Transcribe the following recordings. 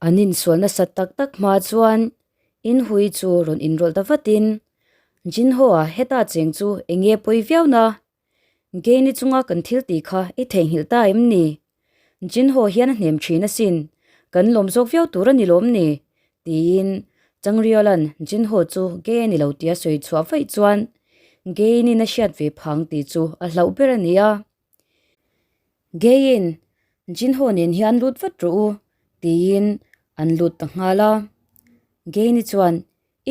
An insual nasat tak tak hma chuan Inhui chu rawn inrawlh ta vatin, Jinho-a heta cheng chu eng nge pawi viau na? Geini chunga kan thil tih kha i theihnghilh ta em ni? Jinho hian a hnem thin asin, kan lawm zawk viau tur a ni lawm ni? tiin Changriolan Jinho chu gay a ni lo tia sawi chhuah vaih chuan Geinin a hriat ve phang tih chu a hlauh ber a ni a. Gein, Jinho nen hian lut vat rawh u tiin an lut ta nghal a. Geini chuan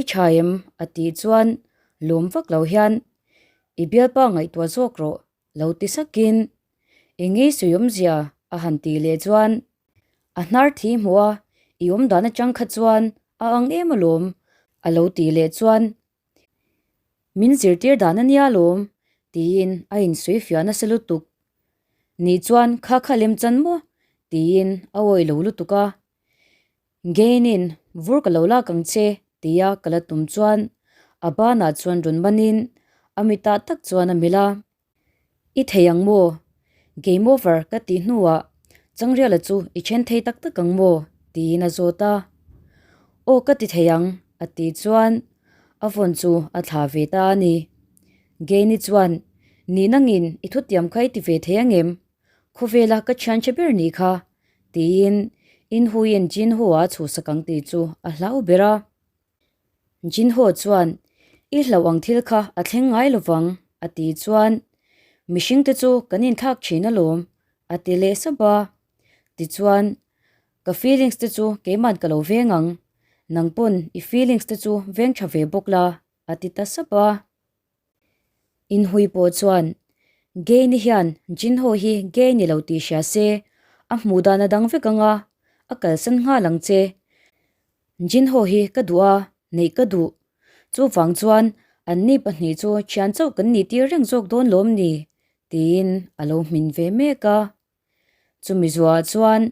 I tha em? a tih chuan lawm vak lo hian I bialpa ngaihtuah zawk rawh lo ti sakin I ngei sawi awmzia a han tih leh chuan a hnar thi hmuh a i awm dan atang kha chuan a ang em alawm a lo tih leh chuan min zirtir dan a nia lawm tiin a insawi fiah nasa lutuk. Nih chuan kha kha lem chan maw? tiin a awih lo lutuk a. Gainin vur ka lo lak ang che tia ka la tum chuan a banah chuan rawn manin a mitah tak chuan a milh a. I thei ang maw? Game over ka tih hnuah Changriala chu i then thei tak tak ang maw? tiin a zawt a. Aw ka ti thei ang a tih chuan a phone chu a thlah ve ta a ni. Gaini chuan Ni nangin i thutiam kha i ti ve thei angem? Khawvela ka thian che ber nih kha tiin Inhuiin Jinho-a chhuhsak ang tih chu a hlau ber a. Jinho chuan, I hlauh ang thil kha a thleng ngai lovang, a ti chuan, Mihringte chu kan inthlak thin alawm, a ti leh sap a. Tichuan, Ka feelings te chu keiman ka lo veng ang, nang pawn i feelings te chu veng tha ve bawk la, a ti ta sap a. Inhui pawh chuan Gay ni hian Jinho hi gay ni lo tih hria se, a hmuh dan a dang vek ang a, a kalsan nghal ang che. Jinho hi ka duh a, neih ka duh. Chuvang chuan anni pahnih chu thian chauh kan nih tir reng zawk dawn lawm ni? tiin a lo hmin ve mek a. Chumi zuah chuan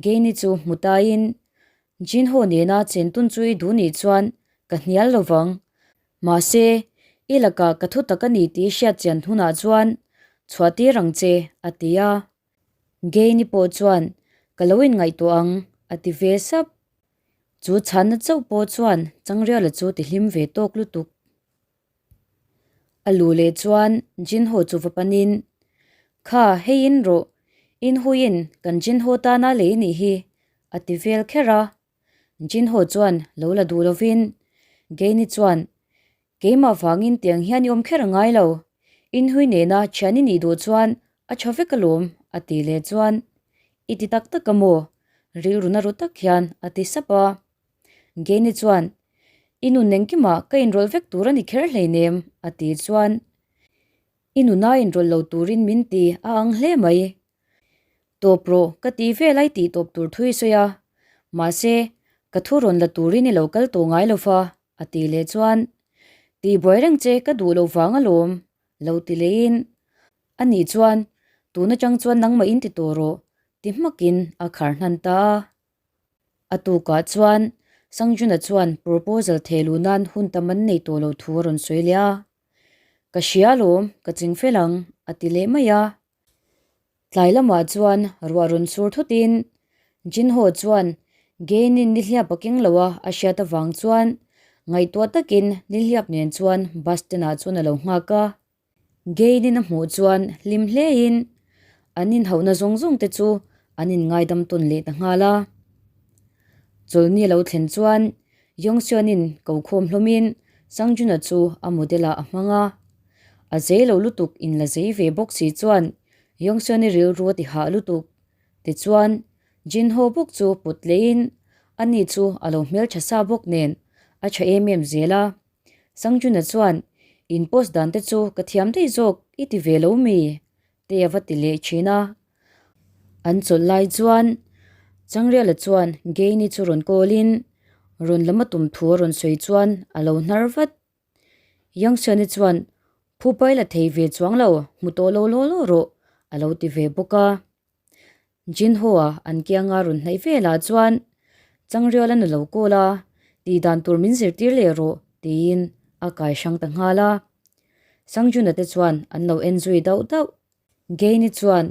Gaini chu hmu taiin, Jinho nena chentun chu i duh nih chuan ka hnial lo vang. Mahse, i lakah ka thu tak a ni tih hriat chian hunah chuan chhuah tir ang che, a ti a. Gaini pawh chuan, Ka lo inngaihtuah ang, a ti ve sap. Chu chhanna chauh pawh chuan Changriala chu ti hlim ve tawk lutuk. A lu leh chuan Jinho chu va panin, Kha, hei in rawh, in huiin kan Jinho tana lei nih hi, a ti vel kher a. Jinho chuan lo la duh lovin, Geini chuan, Keimah vangin tiang hian i awm kher a ngai lo, in hui nena thian i nih duh chuan a tha vek alawm, a ti leh chuan, I ti tak tak a maw? Rilru na ru tak hian a ti sap a. Geini chuan, I nun engkimah ka inrawlh vek tur a ni kher hleinem, a ti chuan, I nuna inrawlh lo turin min ti a ang hle mai. Tawp rawh, ka ti vel a i tih tawp tur thu i sawi a, mahse, ka thu rawn la turin i lo kal tawh ngai lo va, a ti leh chuan, Tihbuai reng che ka duh lo vang alawm, lo ti leiin, Ani chuan, Tun atang chuan nangmah in ti tawh rawh, ti hmakin a khar hnan ta a. A tukah chuan Sangjuna chuan proposal theh luh nan hun tam an nei tawh lo thu a rawn sawi leh a. Ka hria alawm, ka ching fel ang, a ti leh mai a. Tlai lamah chuan ruah rawn sur thutin Jinho chuan Gainin nihliap a keng lo a, a hriat avang chuan ngaihtuah takin nihliap nen chuan bus stand ah chuan a lo nghak a. Gainin a hmuh chuan hlim hlein an inhauhna zawng zawng te chu an inngaidam tawn leh ta nghal a. Chawlhni a lo thlen chuan Yongseon-in ko khawm hlawmin Sangjun-a chu a model-ah a hmang a. A zei lo lutuk in la zei ve bawk si chuan Yongseon-i rilru a ti hah lutuk. Tichuan, Jinho bawk chu put lehin ani chu a lo hmeltha sa bawk nen a tha em em zel a. Sangjuna chuan, In post dan te chu ka thiam daih zawk i ti ve lo mi? te a va ti leh thin a. An chawlh lai chuan Changriala chuan Gaini chu rawn call in rawn lam a tum thu a rawn sawi chuan a lo hnar vat. Youngseon-i chuan, Phupai la thei ve chuang lo, hmu tawh lo law law rawh a lo ti ve bawk a. Jinho-a an kianga rawn hnaih velah chuan Changriala nu lo call a, tih dan tur min zirtir leh rawh tiin a kai hrang ta nghal a. Sangjuna te chuan an lo en zui dauh dauh. Gaini chuan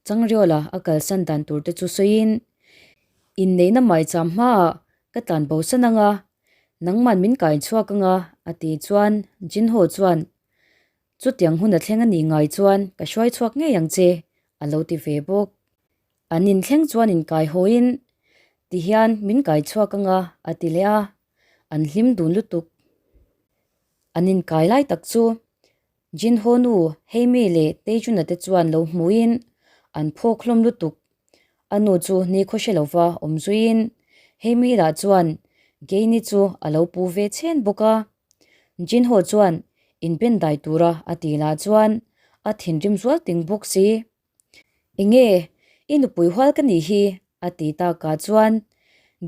Changriala a kalsan dan tur te chu sawiin. Inneihna maicham hmaah ka tlan bo san anga, nangman min kai chhuak anga a ti chuan Jinho chuan chutiang hun a thleng a nih ngai chuan ka hruai chhuak ngei ang che a lo ti ve bawk. An inthleng chuan inkai hawiin tihian min kai chhuak anga a ti leh a, an hlim dun lutuk. An inkai lai tak chu Jinho nu Heimi leh Tejuna te chuan lo hmuhin an phawk hlawm lutuk. A nu chu ni khaw hre lova awm zuiin Heimi lah chuan Keini chu a lo pu ve chhen bawk a. Jinho chuan inben dai tura a ti lah chuan a thinrim zual ting bawk si. Enge i nupui hual ka nih hi a ti takah chuan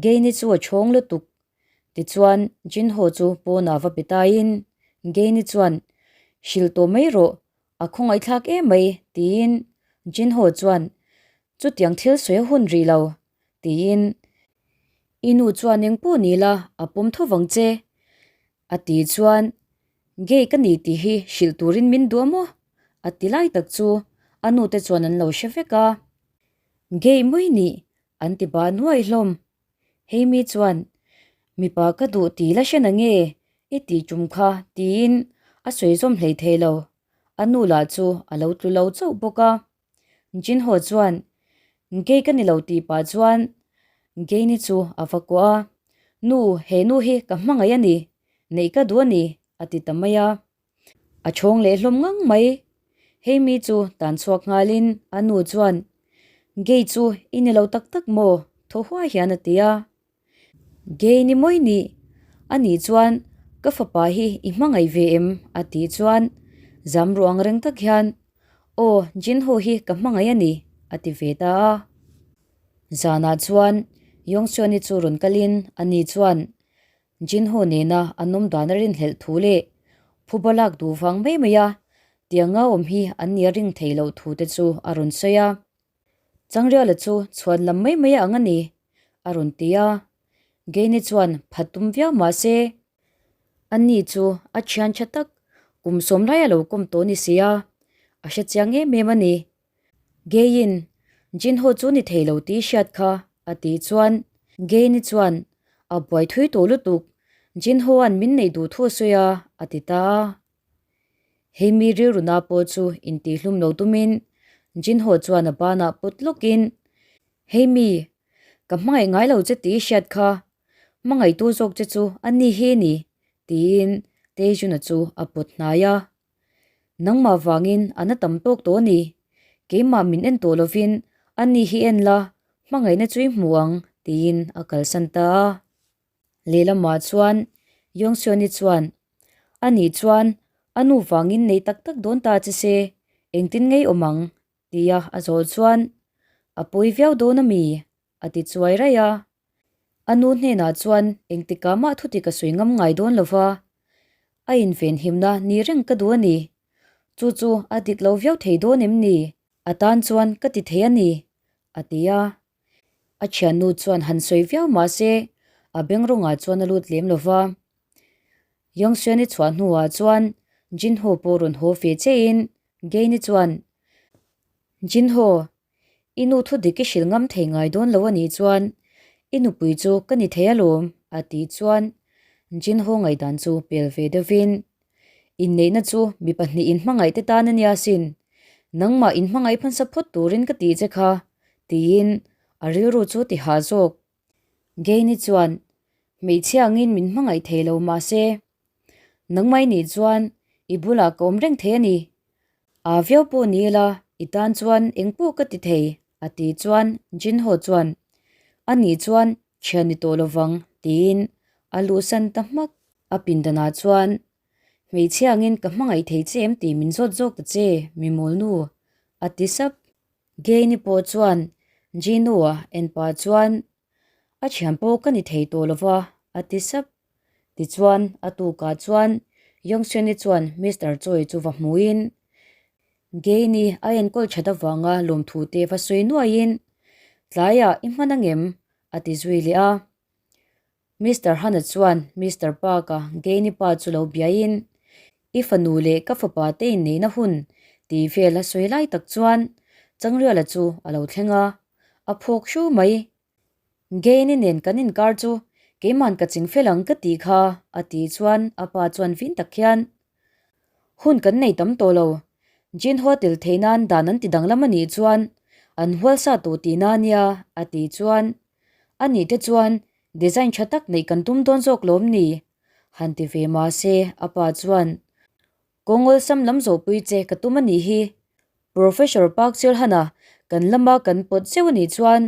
Geini chu a chhawng lutuk. Tichuan Jinho chu pawnah va pe taiin Geini chuan hrilh tawh mai rawh a khawngaihthlak em mai tiin Jinho chuan chutiang thil sawi a hun rih lo tiin i nu chuan engpawh ni la a pawm tho vang che A ti chuan, Gay ka ni tih hi hrilh turin min duh a maw? A ti lai tak chu a nute chuan an lo hre vek a. Gay mai nih an ti bah nuai hlawm. Hei mi chuan, Mipa ka duh tih la hre na nge i tih tum kha tiin a sawi zawm hlei thei lo. A nu lah chu a lo tlu lo chauh bawk a. Jinho chuan, Gay ka ni lo tih pah chuan Gay-ni chu a va kuah a, Nu, he nu hi ka hmangaih a ni, neih ka duh a ni, a ti ta mai a. A chhawng leh hlawm ngang mai. Hei mi chu tan chhuak nghalin a nu chuan, Gay chu i ni lo tak tak maw? thaw huai hian a ti a. Gay ni mawi nih? A nih chuan ka fapa hi i hmangaih ve em? a tih chuan zam ruh ang reng tak hian Aw, Jinho hi ka hmangaih a ni a ti ve ta a. Zanah chuan Yongseoni chu rawn kalin ani chuan Jinho nena an awm dan a rinhlelh thu leh phuba lak duh vang mai mai a tianga awm hi an nia ring thei loh thu te chu a rawn sawi a. Changriala chu chhuan lam mai mai ang a ni, a rawn ti a. Geini chuan phat tum viau mah se, ani chu a thian tha tak kum sawm lai a lo kawm tawh ni si a, a hre chiang em em a ni. Geiin, Jinho chu ni thei lo tih hriat kha, a tih chuan Geini chuan a buai thui tawh lutuk, Jinho-a'n min neih duh thu a sawi a, a ti ta a. Hei mi rilruna pawh chu intihhlum lo tumin Jinho chuan a banah put lawkin, Hei mi, ka hmangaih ngai lo che tih i hriat kha, hmangaihtu zawk che chu a ni hi ni, tiin Taejuna chu a pawt hnai a. Nangmah vangin a na tam tawk tawh a ni, keimah min en tawh lovin a ni hi en la, hmangaihna chu i hmu ang, tiin a kalsan ta a. Lehlamah chuan Yongseoni chuan, A nih chuan a nu vangin nei tak tak dawn ta che se, engtin ngei awm ang? tia a zawh chuan, A pawi viau dawn a mi? a ti chuai raih a. A nu hnenah chuan engtikah mah thuti ka sawi ngam ngai dawn lo va, a invenhimna ni reng ka duh a ni. Chu chu a dik lo viau thei dawn em ni? A tan chuan ka ti thei a ni, a ti a. A thiannu chuan han sawi viau mah se a beng rawngah chuan a lut lem lo va. Yongseon-i chhuah hnuah chuan Jinho pawh rawn haw fe chein Gain-i chuan, Jinho, i nu thu dik i hrilh ngam thei ngai dawn lo a nih chuan i nupui chu ka ni thei alawm, a tih chuan Jinho ngaihdan chu pel ve deuhin, Inneihna chu mi pahnih inhmangaih te tan a nia sin, nangmah inhmangaih hmasa phawt turin ka tih che kha, tiin a rilru chu ti hah zawk. Gaini chuan, Hmeichhia angin min hmangaih thei lo mah se, nangmah i nih chuan i bulah ka awm reng thei a ni. Aa viau pawh ni ila i tan chuan eng pawh ka ti thei, a ti chuan Jinho chuan, A nih chuan thian ni tawh lovang, tiin a luhsan ta hmak. A pindanah chuan, Hmeichhia angin ka hmangaih thei che em tih min zawt zawk ta che, mi mawlnu, a ti sap. Gaini pawh chuan Gino-a en pah chuan, A thian pawh ka ni thei tawh lova, a ti sap. Tichuan, a tukah chuan Yongseon-i chuan Mister Choi chu va hmuin, Gaini a enkawl that avanga lawmthu te va sawi nuaiin, Tlaiah i hman angem? a ti zui leh a. Mister Hana chuan Mister Park-a Gaini pa chu lo biaiin, I fanu leh ka fapa te inneihna hun tih vel a sawi lai tak chuan Changriala chu a lo thleng a, a phawk hru mai. Gain-i nen kan inkar chu keiman ka ching fel ang ka tih kha, a tih chuan a pa chuan vin tak hian, Hun kan nei tam tawh lo. Jin Ho tel theih nan dan an ti danglam a nih chuan an hual sa tawh tihna a nia, a tih chuan a nih te chuan design tha tak neih kan tum dawn zawk lawm ni? Han ti ve mah se a pa chuan Kawng awlsam lam zawhpui che ka tum a nih hi. Professor Park Chilhana kan lama kan pawt zeuh a nih chuan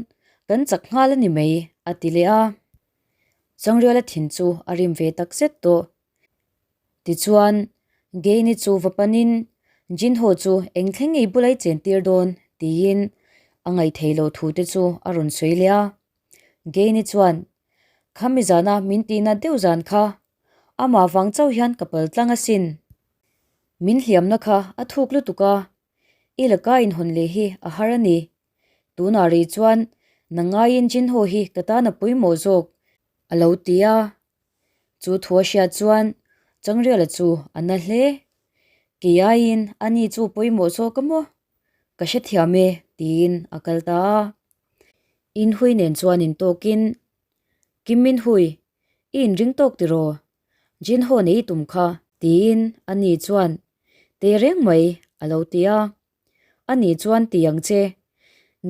kan chak nghal a ni mai, a ti leh a. Changriala thin chu a rim ve tak zet tawh. Tichuan, Gaini chu va panin Jinho chu eng thleng ngei bula i chen tir dawn tiin a ngaihthei loh thu te chu a rawn sawi leh a. Gaini chuan, Khami zana min tihna deuh zan kha amah vang chauh hian ka pal tlang asin. Min hliamna kha a thuk lutuk a, i laka inhawn leh hi a har a ni. Tunah rih chuan na ngaiin Jinho hi ka tan a pawimawh zawk a lo ti a. Chu thu a hriat chuan Changriala chu a na hle. Kei aiin ani chu pawimawh zawk a maw? Ka hrethiam e tiin a kal ta a. Inhui nen chuan intawkin, Kim Minhui, i inring tawk tiraw? Jin Ho nei i tum kha tiin ani chuan, Teh reng mai a lo ti a. Ani chuan ti ang che,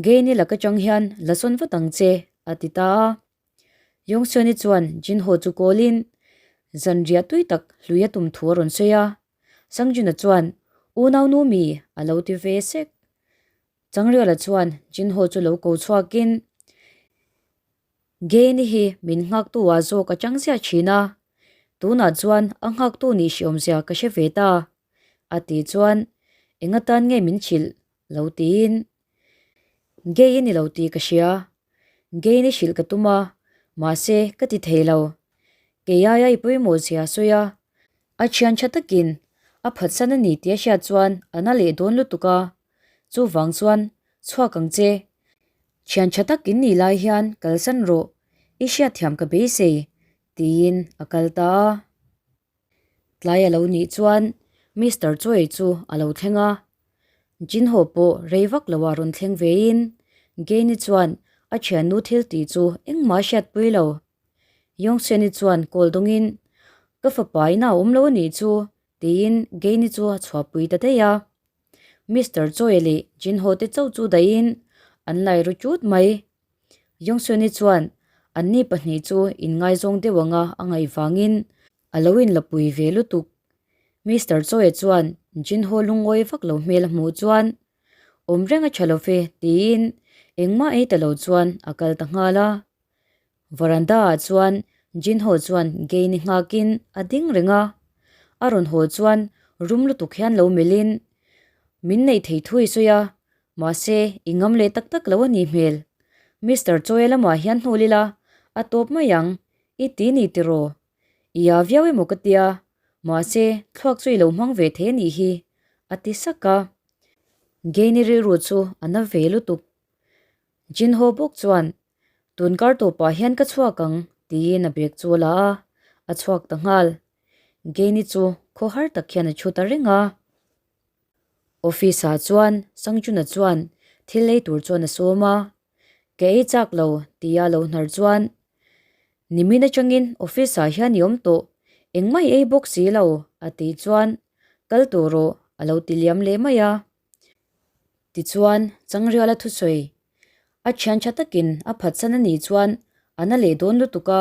Gain-i lak atang hian la sawn vat ang che a ti ta a. Yongseon-i chuan Jinho chu kawlin zanriah tui tak hlui a tum thu a rawn sawi a. Sangjun-a chuan, Unau nu mi? a lo ti ve sek. Changriala chuan Jinho chu lo ko chhuakin, Gain-i hi min nghaktu ah zawk a chang ziah thin a, tunah chuan a nghaktu nih hriawmzia ka hre ve ta, a tih chuan, Eng atan nge min hrilh? lo tiin, Gay i ni lo tih ka hria. Gay ni hrilh ka tum a, mahse ka ti thei lo. Kei aia i pawimawh zia a sawi a, a thian tha takin a phatsan a ni tih a hriat chuan a na leh dawn lutuk a, chuvang chuan chhuak ang che. Thian tha tak in nih lai hian kalsan rawh, i hriatthiam ka beisei, tiin a kal ta a. Tlai a lo nih chuan Mister Choi chu a lo thleng a, Jinho pawh rei vak lo ah rawn thleng vein Gaini chuan a thiannu thil tih chu engmah a hriatpui lo. Yongsheni chuan kawl dawngin Ka fapa ina a awm lo a nih chu tiin Gaini chu a chhuahpui ta daih a. Mister Choi leh Jinho te chauh chu dahin an lai ru chut mai. Yongsheni chuan anni pahnih chu inngaizawng deuh anga a ngaih vangin a lo inlapui ve lutuk. Mister Choi chuan Jinho lungawi vak lo hmel a hmuh chuan awm reng a tha lo ve tiin engmah ei ta lo chuan a kal ta nghal a. Veranda ah chuan Jinho chuan Gain-i nghakin a ding reng a, a rawn haw chuan rum lutuk hian lo melhin min neih thei thu i sawi a, Mahse, i ngam leh tak tak lo a nih hmel. Mister Chawia lamah hian hnawl ila, a tawp mai ang, i ti ni tiraw? I a viau emaw ka tia, mahse, thluak chu i lo hmang ve thei a nih hi, a ti sak a. Gain-i rilru chu a na ve lutuk. Jinho bawk chuan, Tun kar tawpah hian ka chhuak ang, tiin a bag chu a la a, a chhuak ta nghal. Gain-i chu khawhar tak hian a chhut ta reng a. Office ah chuan Sangjuna chuan thil ei tur chuan a sawm a, Ka ei chak lo tia lo hnar chuan Nimin atangin office ah hian i awm tawh, engmah i ei bawk si lo a tih chuan Kal tawh rawh a lo ti liam leh mai a. Tichuan Changriala thusawi a thian tha takin a phatsan a nih chuan a na leh dawn lutuk a,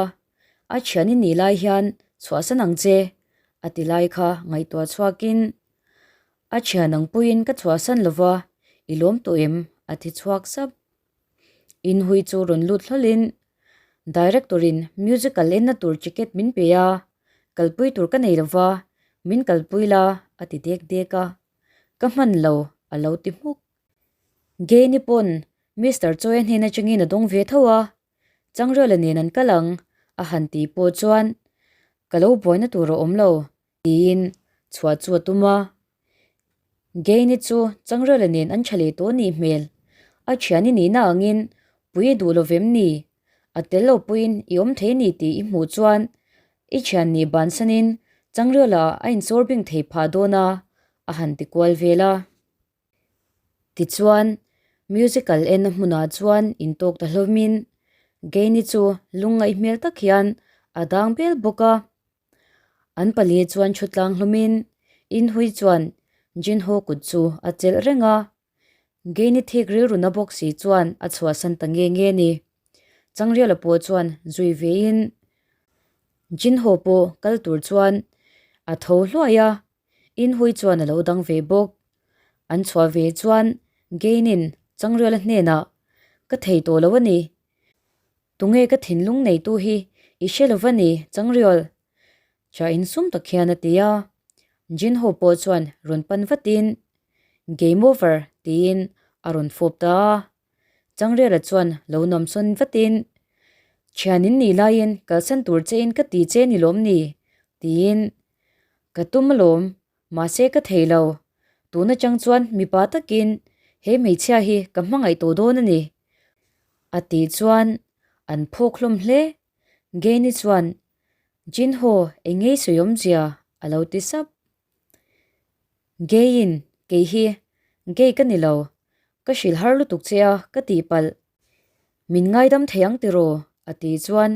a thian i nih lai hian chhuahsan ang che a ti lai kha ngaihtuah chhuakin A thian ang puiin ka chhuahsan lova, i lawm tawh em? a ti chhuak sap. Inhui chu rawn lut hlawlhin Director-in musical enna tur ticket min pe a, kalpui tur ka nei lova, min kalpui la a ti dek dek a. Ka hman lo a lo ti hmuk. Gain-i pawn Mister Chawia hnen atangin a dawng ve tho a, Changrela nen an kal ang a han tih pawh chuan ka lo buaina tur a awm lo Tiin chhuah chu a tum a. Gain-i chu Changrela nen an tha leh tawh nih hmel. A thian i nihna angin pui i duh lo vem ni? A tel lo puiin i awm thei ni tih i hmuh chuan i thian nih bansanin Changrela a insawr bing thei phah dawn a, a han ti kual vel a. Tichuan, musical enna hmunah chuan intawk ta hlawmin. Gain-i chu lungngaih hmel tak hian a dang bel bawk a. An pali chuan thu tlang hlawmin Inhui chuan Jinho kut chu a chelh reng a. Gain-i thik rilru na bawk si chuan a chhuahsan ta nge nge ni. Changriala pawh chuan zui vein Jinho pawh kal tur chuan a tho hluai a, Inhui chuan a lo dang ve bawk. An chhuah ve chuan Gain-in Changriala hnenah, Ka thei tawh lo a ni. Tunge ka thinlung neitu hi i hre lo va ni, Changrial? Cha insum tak hian a ti a. Jinho pawh chuan rawn pan vatin, Game over tiin a rawn fawp ta a. Changriala chuan lo nuamsawn vatin, Thian in nih laiin kalsan tur chein ka ti che ni lawm ni? tiin, Ka tum alawm, mahse ka thei lo. Tun atang chuan mipa takin he hmeichhia hi ka hmangaih tawh dawn a ni. A tih chuan an phawk hlawm hle. Geni chuan, Jinho, eng ngei sawi awmzia? a lo ti sap. Geiin, kei hi gay ka ni lo. Ka hrilh har lutuk che a, ka tihpalh. Min ngaidam thei ang tiraw? a tih chuan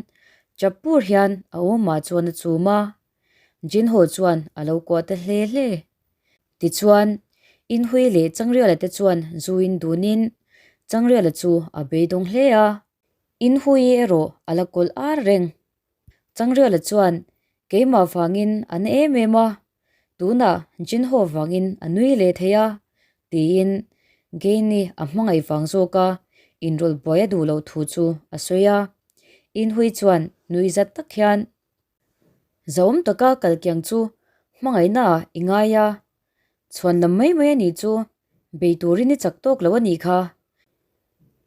chap pur hian a awmah chuan a chum a. Jinho chuan a lo kuah ta hle hle. Tichuan, Inhui leh Changriala te chuan zu in dunin Changriala chu a beidawng hle a. Inhui erawh a la kawlh ar reng. Changriala chuan keimah vangin a na em em a, tunah Jinho vangin a nui leh thei a, tiin Gain-i a hmangaih vang zawka inrawlh buai a duh loh thu chu a sawi a. Inhui chuan nui zat tak hian Zauhawm taka kal kiang chu hmangaihna ah i ngai a, chhuan lam mai mai a nih chu bei turin i chak tawk lo a nih kha.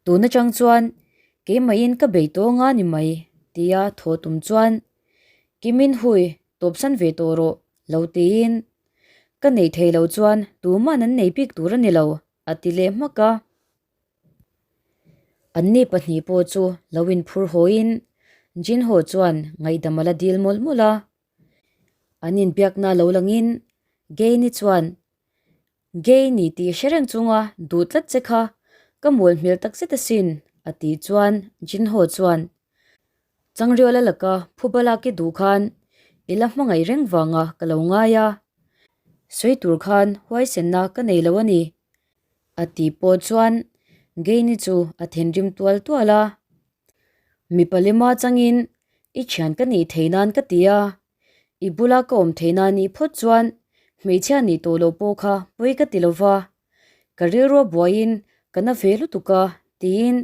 Tun atang chuan keimahin ka bei tawng a ni mai tia thaw tum chuan Kimin hui tawpsan ve tawh rawh lo tiin ka neih thei lo chuan tuman an nei bik tur a ni lo a ti leh hmak a. Anni pahnih pawh chu lo inphur hawiin Jinho chuan ngaihdam a la dil mawlh mawlh a. An inbiakna lo langin Gain-i chuan, Gay ni tih hre reng chunga duh tlat che kha ka mual hmel tak zet asin a tih chuan Jinho chuan, Changriala laka phuba lak i duh khan i la hmangaih reng vanga ka lo ngai a, sawi tur khan huaisenna ka nei lo a ni. A tih pawh chuan Gain-i chu a thinrim tual tual a, Mipa lema changin i thian ka nih thei nan ka ti a, i bula ka awm thei nan nih phawt chuan hmeichhia nih tawh loh pawh kha pawi ka ti lo va, ka rilrua buaiin ka na ve lutuk a, tiin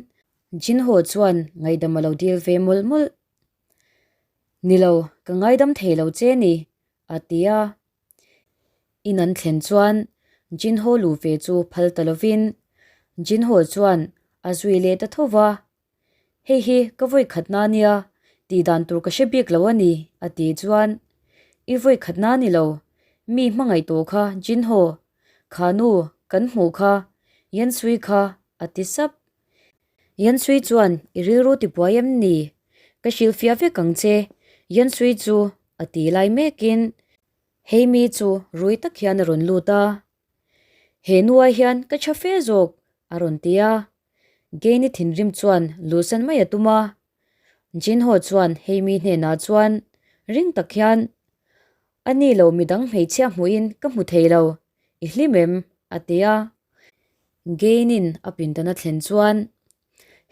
Jinho chuan ngaihdam a lo dil ve mawlh mawlh. Ni lo, ka ngaidam thei lo che ni, a ti a. In an thlen chuan Jinho lu ve chu phal ta lovin Jinho chuan a zui leh ta tho va, Hei hi ka vawi khatna nia, tih dan tur ka hre bik lo a ni, a tih chuan I vawi khatna ni lo, mi hmangaih tawh kha Jinho, kha nu kan hmuh kha, Yansui kha, a ti sap. Yansui chuan I rilru tibuai em ni? Ka hrilhfiah vek ang che, Yansui chu a ti lai mekin Hei mi chu rui tak hian a rawn lut a, He nuai hian ka tha fe zawk a rawn ti a. Gain-i thinrim chuan luhsan mai a tum a. Jinho chuan hei mi hnenah chuan ring tak hian, A ni lo midang hmeichhia hmuhin ka hmu thei lo, i hlim em? a ti a. Gain-in a pindan a thlen chuan,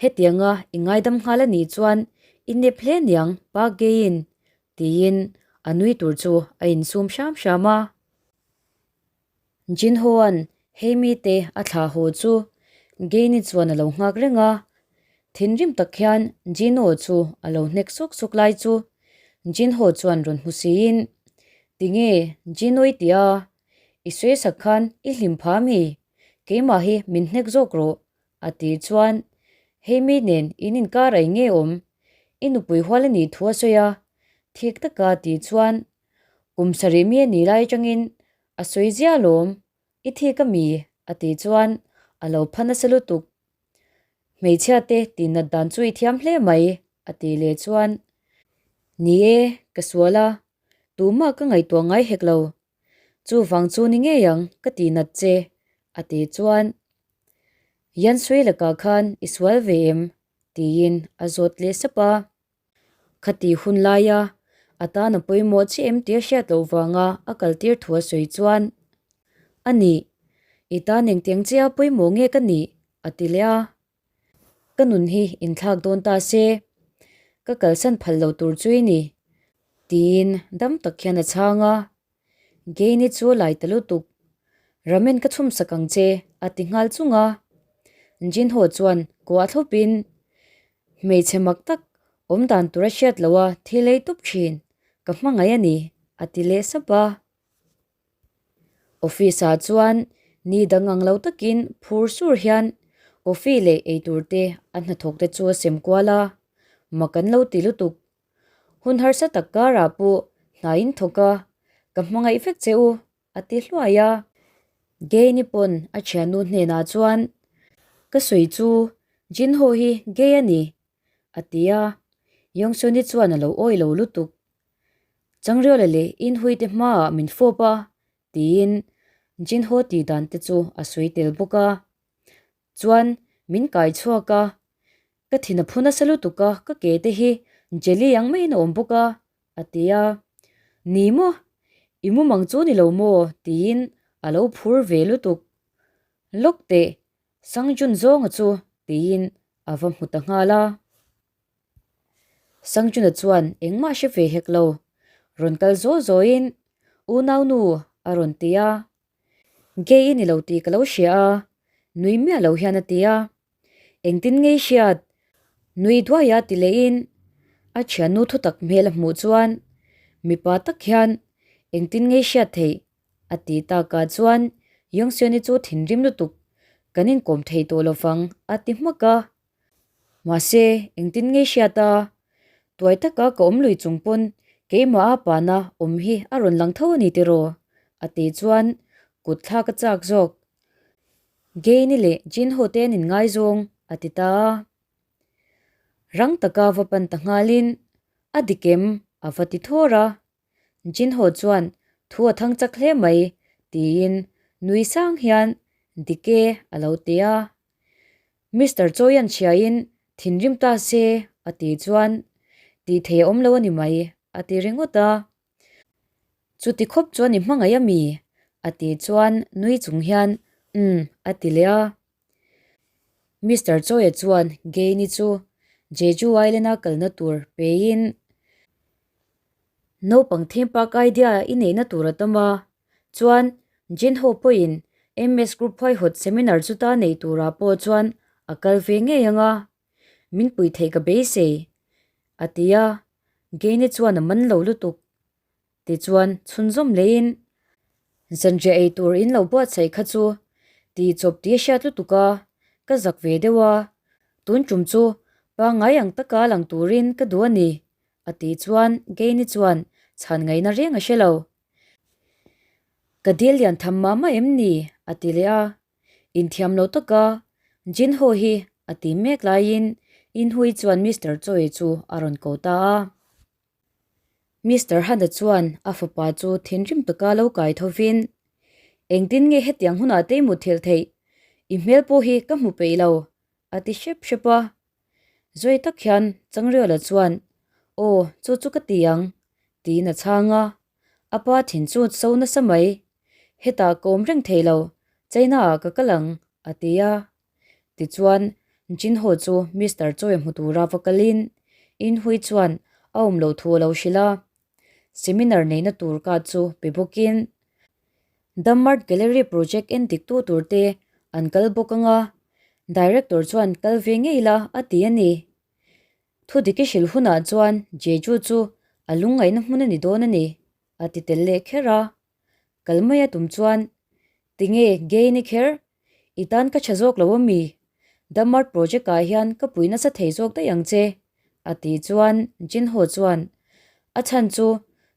Hetianga i ngaidam nghal a nih chuan i nep hle niang Pa Gain tiin a nui tur chu a insum hram hram a. Jinho-a'n Heimi te a thlah haw chu Gain-i chuan a lo nghak reng a, thinrim tak hian Jinho chu a lo hnek sawk sawk lai chu Jinho chuan rawn hmu siin, Tinge Jinho i tih a, i sawi sak khan i hlim pha mi? Keimah hi min hnek zawk rawh A tih chuan, Heimi nen in inkar ai nge awm? I nupui hual a nih thu a sawi a. Thik taka a tih chuan, Kum sarih mi a nih lai atangin a sawi zia alawm, i thik a mi? A tih chuan a lo pha nasa lutuk. Hmeichhia te tihnat dan chu i thiam hle mai, a tih leh chuan, Ni e, ka sual a, tumah ka ngaihtuah ngai hek lo. Chuvang chu ni ngei ang ka ti nat che, a ti chuan. Yan Sui lakah khan i sual ve em? Tiin a zawt leh sap a. Khati hun laia a tan a pawimawh chiah em tih a hriat loh vanga a kaltir thu a sawi chuan, A nih, i tan engtiang chiah a pawimawh nge ka nih? a ti leh a. Ka nun hi inthlak dawn ta se, ka kalsan phal lo tur chu i ni, tiin dam tak hian a chhang a. Gain-i chu a lai ta lutuk, Ramen ka chhum sak ang che, a ti nghal chung a. Jinho chuan kuah thlawpin, Hmeichhe mak tak, awm dan tur a hriat loh a thil ei tup thin, ka hmangaih a ni, a ti leh sap a. Office-ah chuan ni dang ang lo takin phur sur hian coffee leh eitur te a hnathawk te chu a sem kual a, mak an lo ti lutuk. Hun harsa tak karah pawh hna in thawk a, ka hmangaih vek che u, a ti hluai a. Gay-ni pawn a thiannu hnenah chuan, Ka sawi chu Jinho hi gay a ni, a ti a. Yongsun-i chuan a lo awih lo lutuk. Changriola leh Inhui te hmaah min fawp a, tiin Jinho tih dan te chu a sawi tel bawk a. Chuan min kai chhuak a, ka thin a phu nasa lutuk a, ka ke te hi jelly ang maiin a awm bawk a, a ti a. Ni maw? I mumang chu ni lo maw? tiin a lo phur ve lutuk. Lawk teh, Sangjun zawnga chu tiin a va hmu ta nghal a. Sangjuna chuan engmah hre ve hek lo, rawn kal zaw zawiin, Unaunu a rawn ti a. Gay i ni lo tih ka lo hria a, nui miah lo hian a ti a. Engtin ngei hriat? Nui duaia ti lehin a thiannu thutak hmel a hmuh chuan mipa tak hian engtin ngei hriat theih a ti takah chuan Yongseoni chu thinrim lutuk kan inkawm thei tawh lovang a ti hmak a. Mahse, engtin nge hriat a? Tuai taka ka awm lui chung pawn keimah a pana awm hi a rawn lang tho a ni tiraw? A ti chuan kut thlak a chak zawk. Gain-i leh Jinho te an inngaizawng, a ti ta a. Rang taka va pan ta nghalin, A dik em? a va ti thawr a. Jinho chuan thu a thang chak hle mai tiin nui sang hian dik e a lo ti a. Mister Choi-a'n chhiain thinrim ta se a ti chuan tih thei a awm lo a ni mai a ti ringawt a. Chuti khawp chuan i hmangaih a mi? a ti chuan nui chung hian umm a ti leh a. Mister Choi-a chuan Gain-i chu Jeju Island-a kalna tur peiin Naupang theme park idea i neihna tur a tam a, chuan Jinho pawhin MS Group huaihawt seminar chu ta nei turah pawh chuan a kal ve ngei ang a, min pui theih ka beisei, a ti a, Gaine chuan a man lo lutuk. Tichuan chhunzawm leiin zanriah ei tur in lo buatsaih kha chu ti chawp tih a hriat lutuk a, ka zak ve deuh a, tun tum chu pangngai ang taka lang turin ka duh a ni, A tih chuan Gaine chuan chhan ngaihna reng a hre lo. Ka dil lian tham mah mah em ni? a ti leh a. Inthiam lo taka Jinho hi a ti mek laiin Inhui chuan Mister Choi chu a rawn ko ta a. Mister Hana chuan a fapa chu thinrim taka lo kai thovin, Engtin nge hetiang hunah te i mutthilh theih? I hmel pawh hi ka hmu peih lo, a ti hrep hrep a. Zawi tak hian Changriola chuan, Aw, chu chu ka ti ang, tiin a chhang a. A pa thin chu so nasa mai. Hetah ka awm reng thei lo, China ah ka kal ang, a ti a. Tichuan, Jinho chu Mister Choi hmu tura va kalin Inhui chuan a awm loh thu a lo hrilh a. Seminar neihna tur ka chu pe bawkin Damart Gallery project en diktu tur te an kal bawk ang a, Director chuan kal ve ngei la a ti a ni. Thu dik i hrilh hunah chuan Jeju chu a lungngaihna hmun a ni dawn a ni, a ti tel leh kher a. Kal mai a tum chuan, Tinge gay ni kher? I tan ka tha zawk lo a mi? Damart project ah hian ka pui nasa thei zawk daih ang che, a tih chuan Jinho chuan, A chhan chu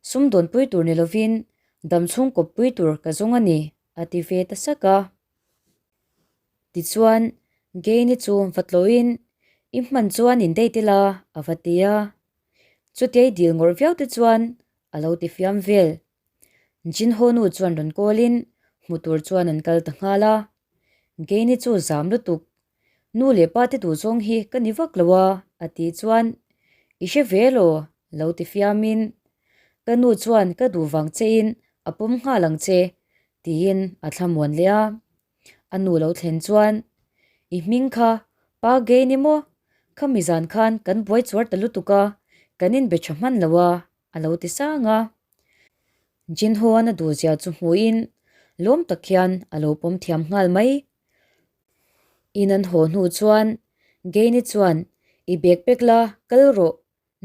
sumdawnpui tur ni lovin dam chhung kawppui tur ka zawng a ni, a ti ve ta sak a. Tichuan, Gain-i chu va tlawhin, I hman chuan in date ila, a va ti a. Chutia i dil ngawrh viau te chuan a lo ti fiam vel. Jinho nu chuan rawn kawlin hmu tur chuan an kal ta nghal a. Gain-i chu zam lutuk. Nu leh pa te duhzawng hi ka ni vak lo a, a tih chuan, I hre ve law, lo ti fiamin, Ka nu chuan ka duh vang chein a pawm nghal ang che, tiin a thlamuan leh a. A nu lo thlen chuan, I hming kha Pa Gay ni maw? Khami zan khan kan buai chuar ta lutuk a, kan inbe tha hman lo a, a lo ti sang a. Jinho-a'n a duhzia chu hmuhin lawm tak hian a lo pawm thiam nghal mai. In an haw hnu chuan Gay-ni chuan, I bag pack la, kal rawh,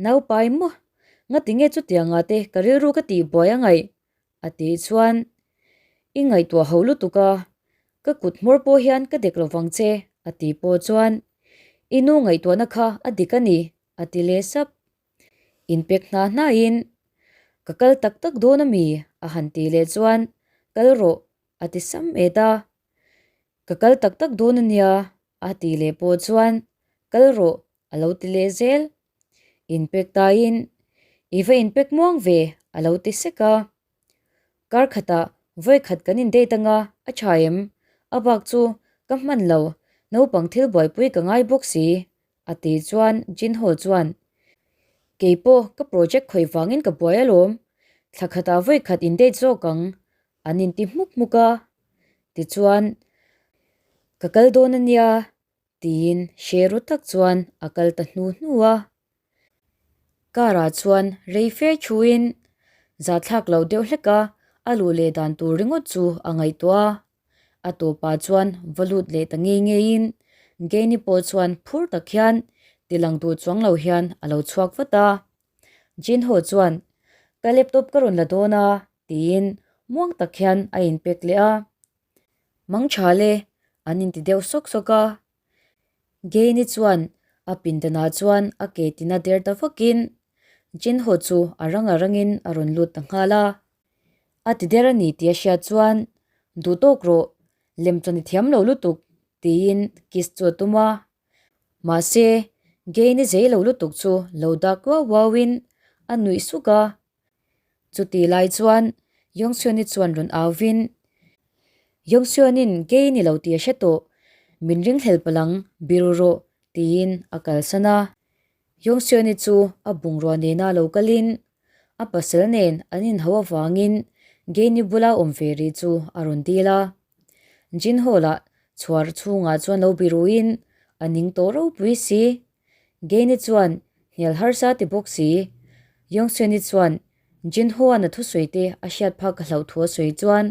Naupai maw? Ngati nge chutianga te ka rilru ka tih buai a ngaih? A tih chuan, I ngaihtuah ho lutuk a, ka kut hmawr pawh hian ka dek lovang che, a tih pawh chuan, I nu ngaihtuahna kha a dik a ni, a ti leh sap. Inpek hna hnain, Ka kal tak tak dawn a mi? a han tih leh chuan, Kal rawh, a ti sam et a. Ka kal tak tak dawn a nia, a tih leh pawh chuan, Kal rawh, a lo ti leh zel. Inpek taiin, I va inpek muang ve, a lo ti sek a. Kar khatah vawi khat kan indate anga a tha em? A bak chu ka hman lo, naupang thil buaipui ka ngai bawk si, a ti chuan Jinho chuan, Kei pawh ka project khawih vangin ka buai alawm, thla khatah vawi khat indate zawk ang, an inti hmuk hmuk a. Tichuan, Ka kal dawn a nia, Tiin hre ru tak chuan a kal ta hnu hnu a. Car ah chuan rei fe thuin zahthlak loh deuh hlek a, a luh leh dan tur ringawt chu a ngaihtuah a. A tawpah chuan va lut leh ta ngei ngeiin Geny pawh chuan phur tak hian tilang duh chuang lo hian a lo chhuak vat a. Jinho chuan, Ka laptop ka rawn la dawn a, tiin muang tak hian a inpek leh a. Mang tha le, an inti deuh sawk sawk a. Gaine chuan a pindanah chuan a ke tina der ta vakin Jinho chu a rang a rangin a rawn lut ta nghal a. A ti der a ni tih a hriat chuan, Duh tawk rawh, lem chuan i thiam lo lutuk, tiin kiss chu a tum a. Mahse, Gaine zei lo lutuk chu lo dak uau uauin a nuih suk a. Chuti lai chuan Yongseon-i chuan rawn au vin, Yongseon-in gay ni lo tih a hre tawh, min ringhlel palh ang, biru rawh, tiin a kalsan a. Yongseon-i chu a bungrua nena lo kalin, a pasal nen an inhau avangin gay ni bula awm ve rih chu a rawn dil a. Jinho lah chhuar chhungah chuan lo biruin a ning tawh ropui si. Gaine chuan hnial harsa ti bawk si. Yongseon-i chuan Jinho-a'n a thusawi te a hriat phak ka hlauh thu a sawi chuan,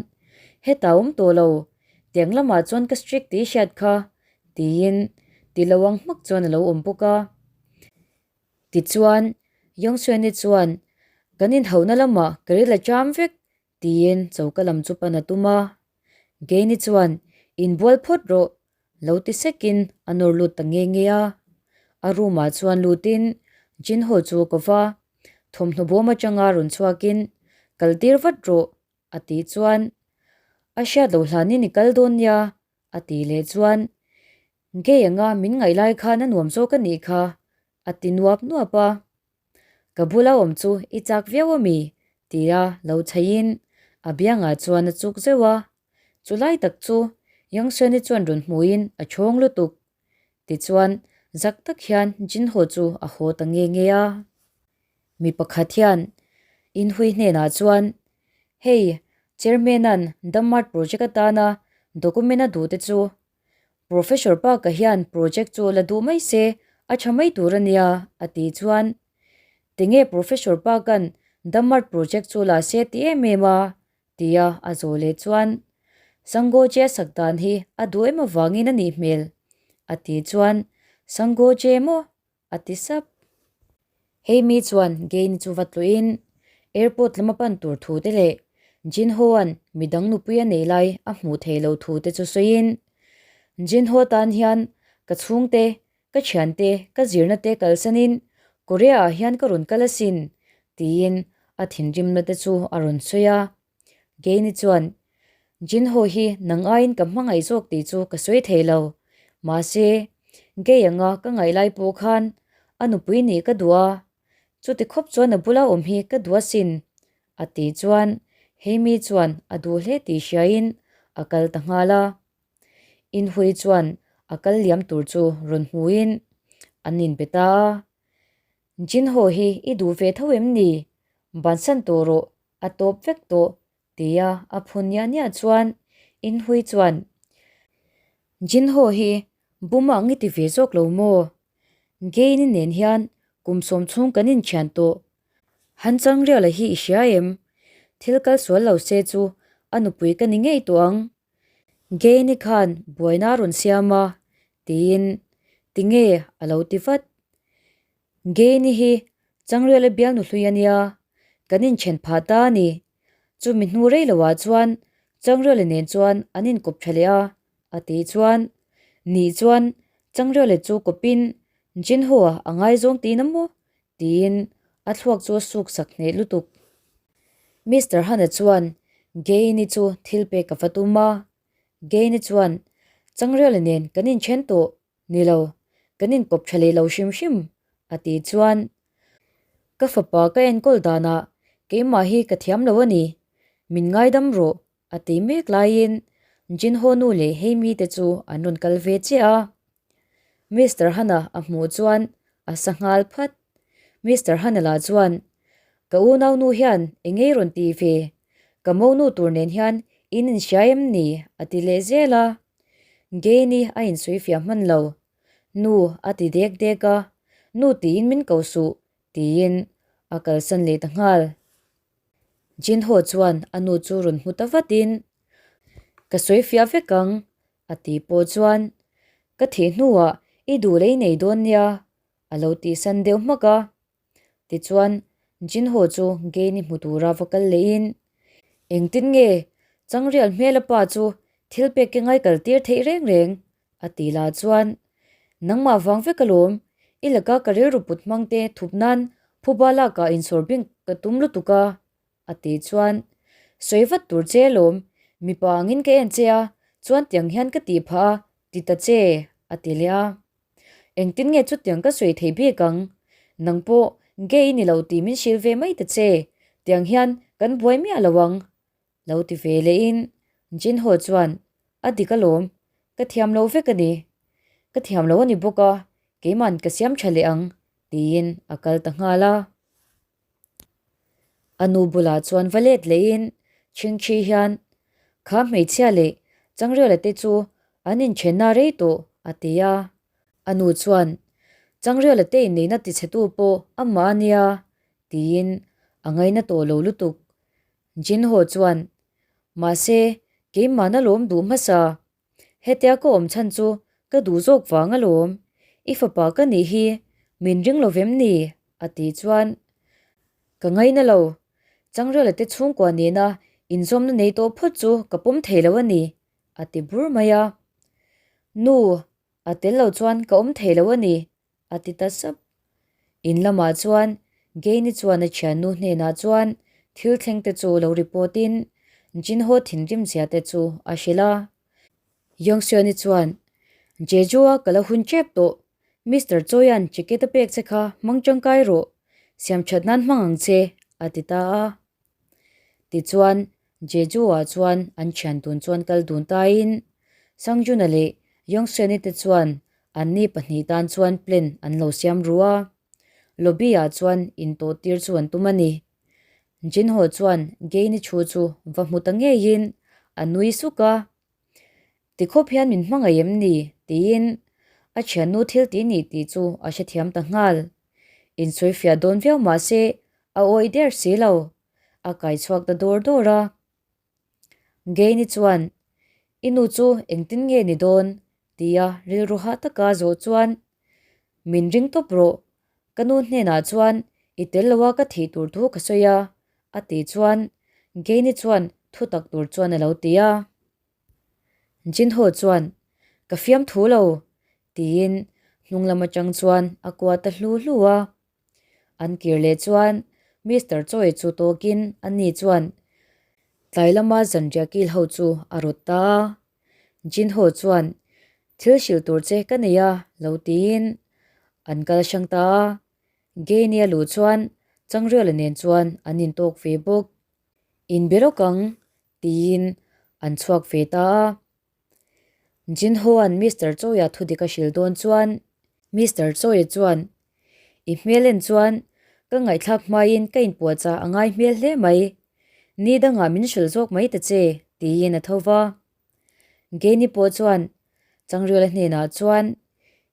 Hetah awm tawh lo, tiang lamah chuan ka strict tih i hriat kha, tiin ti lo ang hmak chuan a lo awm bawk a. Tichuan, Yongseon-i chuan, Kan inhauhna lamah ka ril a cham vek, tiin choka lam chu pan a tum a. Gaine chuan, Inbual phawt rawh, Lo ti sekin a nawr lut ta nge nge a. A room ah chuan lutin Jinho chu a ko va, thawmhnaw bawm atanga rawn chhuakin, Kal tir vat rawh, a tih chuan, A hriat loh hlanin i kal dawn nia, a tih leh chuan, Gay anga min ngaih lai khan a nuam zawk a nih kha, a ti nuap nuap a. Ka bula awm chu i chak viau a mi? tia lo chhaiin a biangah chuan a chuk zeuh a. Chu lai tak chu Youngseon-i chuan rawn hmuhin a chhawng lutuk. Tichuan, zak tak hian Jinho chu a haw ta nge nge a. Mi pakhat hian Inhui hnenah chuan, Hei, Chairman-a'n Dammart project atana document a duh te chu Professor Park-a hian project chu la duh mai se, a tha mai tur a nia, a tih chuan, Tinge Professor Park-a'n Damart project chu la se ti em em a? tia a zawh leh chuan, Sangoje a sak dan hi a duh em avangin a nih hmel, a tih chuan, Sangoje maw? A ti sap. Hei mi chuan Gain chu va tluin airport lama pan tur thu te leh Jinho-a'n midang nupui a nei lai a hmuh theih loh thu te chu sawiin, Jinho tan hian ka chhungte, ka thiante, ka zirna te kalsanin Korea-ah hian ka rawn kal asin, tiin a thinrimna te chu a rawn sawi a. Gain-i chuan, Jinho hi nang aiin ka hmangaih zawk tih chu ka sawi thei lo. Mahse, gay anga ka ngaih lai pawh khan a nupui nih ka duh a, chuti khawp chuan a bula awm hi ka duh asin, a tih chuan Heimi chuan a duh hle tih hriain a kal ta nghal a. Inhui chuan. A kal liam tur chu rawn hmuin an inbe ta a. Jinho hi i duh ve tho em ni? Bansan tawh rawh, a tawp vek tawh, tia a phun niah niah chuan Inhui chuan, Jinho hi bum ang i ti ve zawk lo maw? Gain-i nen hian kum sawm chhung kan inthian tawh. Han Changriala hi i hria em? Thil kal sual lo se chu a nupui ka ni ngei tawh ang. Gain-i khan buaina a rawn siam a, tiin tinge a lo ti vat. Gain-i hi Changriala bialnu hlui a nia, kan inthen phah ta a ni. Chumi hnu rei loah chuan Changriala nen chuan an inkawp tha leh a, a tih chuan Nih chuan Changriala chu kawpin Jinho-a a ngaizawng tiin a maw? tiin a thluak chu a suk sak hneh lutuk. Mister Hana chuan Gain-i chu thil pek a va tum a, Gain-i chuan Changriala nen kan inthen tawh Ni lo, kan inkawp tha leh lo hrim hrim, a ti chuan ka fapa ka enkawl danah keimah hi ka thiam lo a ni, min ngaidam rawh, a ti mek laiin Jinho nu leh Heimi te chu an rawn kal ve chiah a. Mister Hana a hmuh chuan a sa nghal phat. Mister Hana lah chuan, Ka unau nu hian eng ngei rawn ti ve, ka monu tur nen hian in inhria em ni? a ti leh zel a. Gain-i a insawi fiah hman lo. Nu a ti dek dek a, Nu tiin min ko suh, tiin a kalsan leh ta nghal. Jinho chuan a nu chu rawn hmu ta vatin, Ka sawi fiah vek ang, a ti pawh chuan, Ka thih hnuah i duh lei nei dawn nia, a lo tihsan deuh hmak a. Tichuan, Jinho chu Gain-i hmu tura va kal lehin, Engtin nge Changrial hmela pa chu thil pek ke ngai kal tir theih reng reng? a ti lah chuan, Nangmah vang vek alawm, i laka ka rilru put hmang te thup nan phuba lakah insawr bing ka tum lutuk a, a ti chuan, Sawi vat tur che alawm, mipa angin ka en che a, chuan tiang hian ka tih phah a, ti ta che, a ti leh a. Engtin nge chutiang ka sawi thei bik ang? Nang pawh gay i ni lo tih min hrilh ve mai ta che, tiang hian kan buai miah lo ang. Lo ti ve lehin Jinho chuan, A dik alawm, ka thiam lo vek a ni. Ka thiam lo a ni bawk a, keiman ka siam tha leh ang, tiin a kal ta nghal a. A nu bulah chuan va let lehin Chhingchhi hian, Kha hmeichhia leh Changriala te chu an inthenna rei tawh, a ti a. A nu chuan, Changriala te inneihna tichhetu pawh amah a nia, tiin a ngaina tawh lo lutuk. Jinho chuan, Mahse, keimahna lawm duh hmasa. Hetia ka awm chhan chu ka duh zawk vang alawm, i fapa ka nih hi min ring lo vem ni? a tih chuan ka ngaina lo, Changrela te chhungkua nena inzawmna nei tawh phawt chu ka pawm thei lo a ni, a ti bur mai a. Nu, a tel lo chuan ka awm thei lo a ni, a ti ta sap. In lamah chuan Gaini chuan a thiannu hnenah chuan thil thleng te chu lo report in Jinho thinrim zia te chu a hrilh a. Yongseoni chuan, Jeju-a ka la hun tep tawh, Mister Choi-a'n ticket a pek che kha hmang tangkai rawh, siam that nan hmang ang che, a ti ta a. Tichuan, Jeju-ah chuan an thian dun chuan kal dun tain Sangjun-a leh Yongseoni te chuan Anni pahnih tan chuan plan an lo siam ru a, lobby ah chuan intawh tir chu an tum a ni. Jinho chuan Gain-i thu chu va hmu ta ngeiin a nui suk a, Tikhawp hian min hmangaih em ni? tiin a thiannu thil tih nih tih chu a hrethiam ta nghal. Insawi fiah dawn viau mah se a awih der si lo, a kai chhuak ta dawr dawr a. Gain-i chuan, I nu chu engtin nge ni dawn? tia rilru hah taka zawh chuan, Min ring tawp rawh, ka nu hnenah chuan i tel loa ka thih tur thu ka sawi a, a tih chuan Gain-i chuan thu tak tur chuan a lo ti a. Jinho chuan, Ka fiam thu lo, tiin hnung lam atang chuan a kuah ta hlu hlu a. An kir leh chuan Mister Choi chu tawkin ani chuan tlai lama zanriah kil ho chu a rawt ta a. Jinho chuan thil hrilh tur che ka nei a lo tiin an kal hrang ta a. Genie luh chuan Changriala nen chuan an intawk ve bawk. Inbe rawk ang tiin an chhuak ve ta a. Jinho-a'n Mister Choi-a thudik a hrilh dawn chuan Mister Choi-a chuan, I hmel en chuan ka ngaihthlak hmain ka inpuahchah a ngai hmel hle mai. Ni dangah min hrilh zawk mai ta che, tiin a tho va. Geni pawh chuan Changriala hnenah chuan,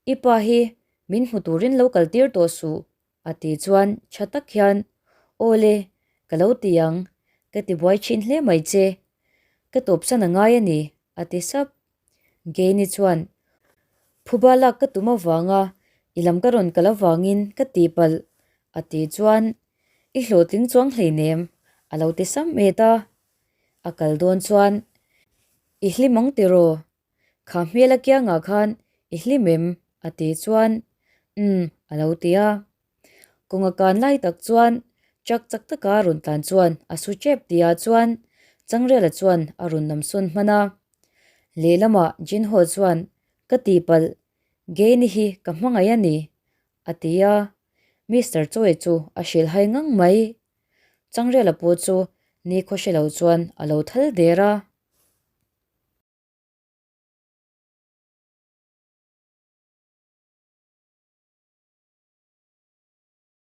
I pa hi min hmu turin lo kal tir tawh suh, a tih chuan tha tak hian, Aw le, ka lo ti ang, ka ti buai thin hle mai che. Ka tawpsan a ngai a ni, a ti sap. Geni chuan, Phuba lak ka tum avanga i lam ka rawn kal avangin ka tihpalh, a tih chuan, I hlawhtling chuang hleinem, a lo ti sam et a. A kal dawn chuan, I hlim ang tiraw? Kha hmel a kiangah khan i hlim em? a tih chuan, Umm, a lo ti a. Kawnga kan lai tak chuan truck chak taka rawn tlan chuan a su tep tihah chuan Changrela chuan a rawn namsawn hman a. Lehlamah Jinho chuan, Ka tihpalh, Gaini hi ka hmangaih a ni, a ti a. Mister Choi chu a hrilhhai ngang mai. Changrela pawh chu ni khaw hre lo chuan a lo thal der a.